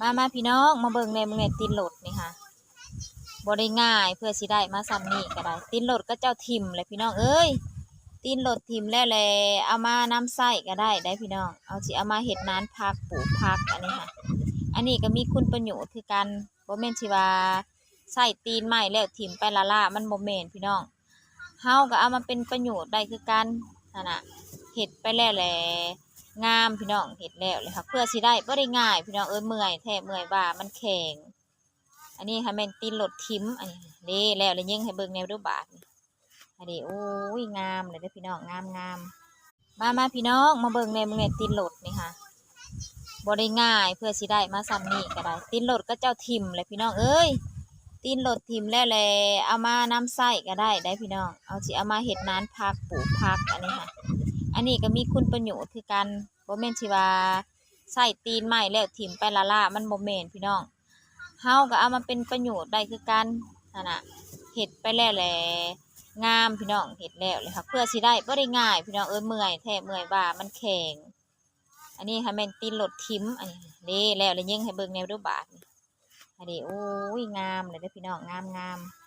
ມາ ມາພີ່ນ້ອງ ມາເບິ່ງແດ່ ເບິ່ງແດ່ ຕີນລົດນີ້ຫາ ບໍ່ໄດ້ງ່າຍ ເພື່ອຊິໄດ້ມາຊ່ຳນີ້ກໍໄດ້ ຕີນລົດເຂົາເຈົ້າຖິ້ມແຫຼະພີ່ນ້ອງເອີຍ ຕີນລົດຖິ້ມແລ້ວແຫຼະ ເອົາມານຳໃຊ້ກໍໄດ້ໄດ໋ພີ່ນ້ອງ ເອົາ ຊິເອົາມາເຮັດນານຜັກ ປູກຜັກ ອັນນີ້ຫາ ອັນນີ້ກໍມີຄຸນປະໂຫຍດຄືກັນ ບໍ່ແມ່ນຊິວ່າໃຊ້ຕີນໄມ້ແລ້ວຖິ້ມໄປລ້າໆ ມັນບໍ່ແມ່ນພີ່ນ້ອງ ເຮົາກໍເອົາມາເປັນປະໂຫຍດໄດ້ຄືກັນຫັ້ນນະ ເຮັດໄປແລ້ວແຫຼະ ງາມພີ່ນ້ອງ ເຮັດແລ້ວແຫຼະ ເພື່ອຊິໄດ້ ບໍ່ໄດ້ງ່າຍພີ່ນ້ອງເອີຍ ເມື່ອຍແທ້ເມື່ອຍວ່າ ມັນແຂງ ອັນນີ້ຫາແມ່ນຕີນລົດຖິ້ມ ອັນນີ້ເດ້ ແລ້ວແລ້ວ ຍິງໃຫ້ເບິ່ງແດ່ດູບາດນີ້ ອັນນີ້ ໂອ້ຍ ງາມເລີຍເດີພີ່ນ້ອງ ງາມໆ ມາ ມາພີ່ນ້ອງ ມາເບິ່ງແດ່ ເບິ່ງແດ່ ຕີນລົດນີ້ຫາ ບໍ່ໄດ້ງ່າຍ ເພື່ອຊິໄດ້ມາຊ່ຳນີ້ກໍໄດ້ ຕີນລົດເຂົາເຈົ້າຖິ້ມແຫຼະພີ່ນ້ອງເອີຍ ຕີນລົດຖິ້ມແລ້ວແຫຼະ ເອົາມານຳໃຊ້ກໍໄດ້ໄດ໋ພີ່ນ້ອງ ເອົາ ຊິເອົາມາເຮັດນານຜັກ ປູກຜັກ ອັນນີ້ຫາ ອັນນີ້ກໍມີຄຸນປະໂຫຍດຄືກັນ ບໍ່ແມ່ນຊິວ່າໃຊ້ຕີນໄມ້ແລ້ວຖິ້ມໄປລ້າໆ ມັນບໍ່ແມ່ນພີ່ນ້ອງ ເຮົາກໍເອົາມາເປັນປະໂຫຍດໄດ້ຄືກັນຫັ້ນນະ ເຮັດໄປແລ້ວແຫຼະ ງາມພີ່ນ້ອງ ເຮັດແລ້ວແຫຼະ ເພື່ອຊິໄດ້ ບໍ່ໄດ້ງ່າຍພີ່ນ້ອງເອີຍ ເມື່ອຍແທ້ເມື່ອຍວ່າ ມັນແຂງ ອັນນີ້ຫາແມ່ນຕີນລົດຖິ້ມ ອັນນີ້ເດ້ ແລ້ວແລ້ວ ຍິງໃຫ້ເບິ່ງແດ່ດູບາດນີ້ ອັນນີ້ ໂອ້ຍ ງາມເລີຍເດີພີ່ນ້ອງ ງາມໆ